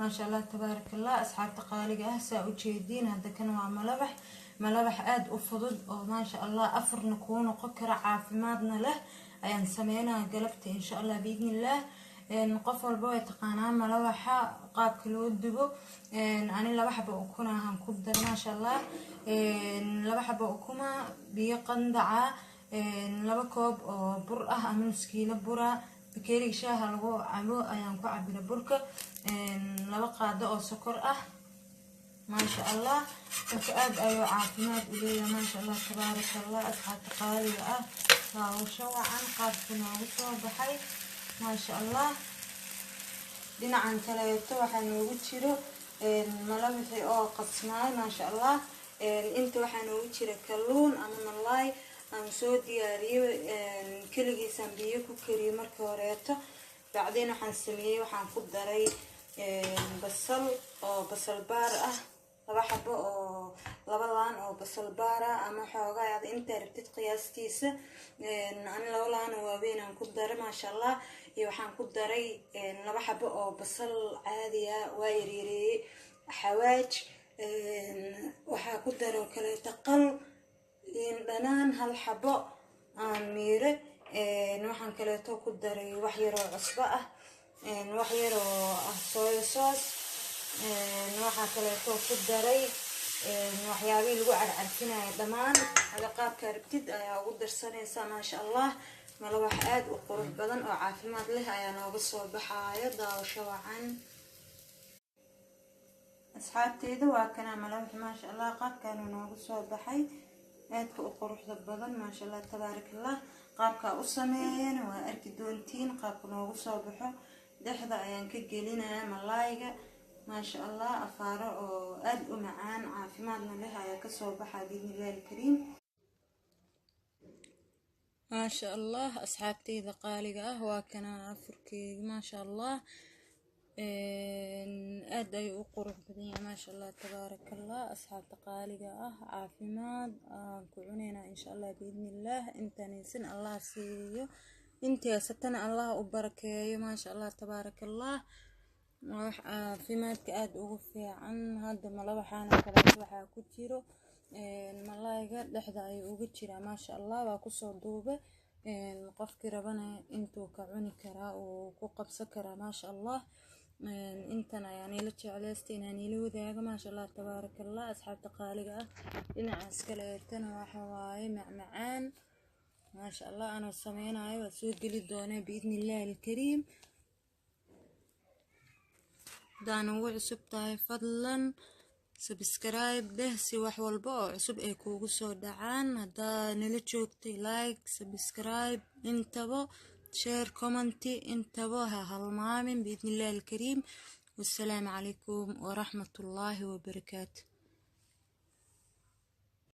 Maasha Allah, tabaaraka Allah. Asxaabta qaaliga ah, saa ujeediin, hadda kan waa malabax, malabax aada u fudud oo, maasha Allah, afurna kuu noqon kara, caafimaadna leh ayaan sameynaya galabta, insha Allah, biidnillaah. Qof walba way taqaanaa malawaxa qaabka loo dubo. Ani 2 xabo ukuna ahaan ku dar, maasha Allah, 2 xabo ukuma, biyo qandaca, 2 koob oo bur ah ama nus kiilo bura, bakeeriga shaaha lagu cabo ayaan ku cabira burka, 2 qaado oo sokor ah, maasha Allah. Marka aada ayuu caafimaad u leeyahay, maasha Allah, tabaaraka Allah. Asxaabta qaaliga ah, daawasho wacan. Qaabka noogu soo baxay, maasha Allah. Dhinacan kaleeto waxaa noogu jiro malawixii oo qasmaay, maasha Allah. Inta waxaa noogu jira kalluun ama malaay aan soo diyaariyey, keligiisaan biyo ku kariyey markii horeeto. Bacdeen waxaan sameeyey, waxaan ku daray basal oo basal baar ah, 2 xabo oo 2 laan oo basal baar ah ama xoogaa ad intaa rabtid qiyaastiisa. Ani 2 laan oo waaweyn aan ku daray, maasha Allah. Iyo waxaan ku daray 2 xabo oo basal caadiya, waa yaryareeyey. Xawaaj waxaa ku daroo kaleeto, qal, liin dhanaan hal xabo aan miire. Waxaan kaleeto ku daray wax yaroo cusbo ah, wax yaroo ah soya sauce. Waxaa kaleeto ku daray waxyaabihii lagu carcarfinaya dhammaan. Ada qaabkaa rabtid ayaa ugu darsanaysaa, maasha Allah. Malawax aada u qurux badan oo caafimaad leh ayaa nooga soo baxaayo. Daawasho wacan, asxaabteyda. Waa kanaa malawax, maasha Allah, qaabkaanu noogu soo baxay, aadka u quruxda badan, maasha Allah, tabaaraka Allah. Qaabkaa u sameeyana waa arki doontiin qaabka noogu soo baxo. Dhexda ayaan ka gelinayaa malaayga, maasha Allah. Afaaro oo aada u macaan, caafimaadna leh ayaa kasoo baxaa, biidnillahi alkariim, maasha Allah. Asxaabteyda qaaliga ah, waa kana afurkeyga, maasha Allah, aada ayuu u qurux badan yahay, maasha Allah, tabaaraka Allah. Asxaabta qaaliga ah, caafimaad aan ku cuneynaa, insha Allah, biidnillaah. Intaan haysan Allah siiyo, intii haysatana Allah u barakeeyo, maasha Allah, tabaaraka Allah. Waa wax caafimaadka aada ugu fiican. Hadda malawaxaana kaleeto waxaa ku jiro malayga, dhexda ayuu uga jiraa, maasha Allah. Waa kusoo duube, qofkii rabana intuu ka cuni karaa, uu ku qabsan karaa, maasha Allah. Intan ayaan ila jeclaystay inaan ila wadaago, maasha Allah, tabaaraka Allah. Asxaabta qaaliga ah, dhinacaas kaleetana waxa waaye macmacaan, maasha Allah. Anoo sameynayo waa soo geli doonaa, biidni illaahi alkariim. Haddaan ugu cusub tahay, fadlan subscribe dheh si wax walba oo cusub ay kuugu soo dhacaan. Haddaa nala joogtay, like, subscribe intaba, share, comment intaba ha halmaamin, biidni illaahi alkariim. Wassalaamu calaykum waraxmatullaahi wabarakaatu.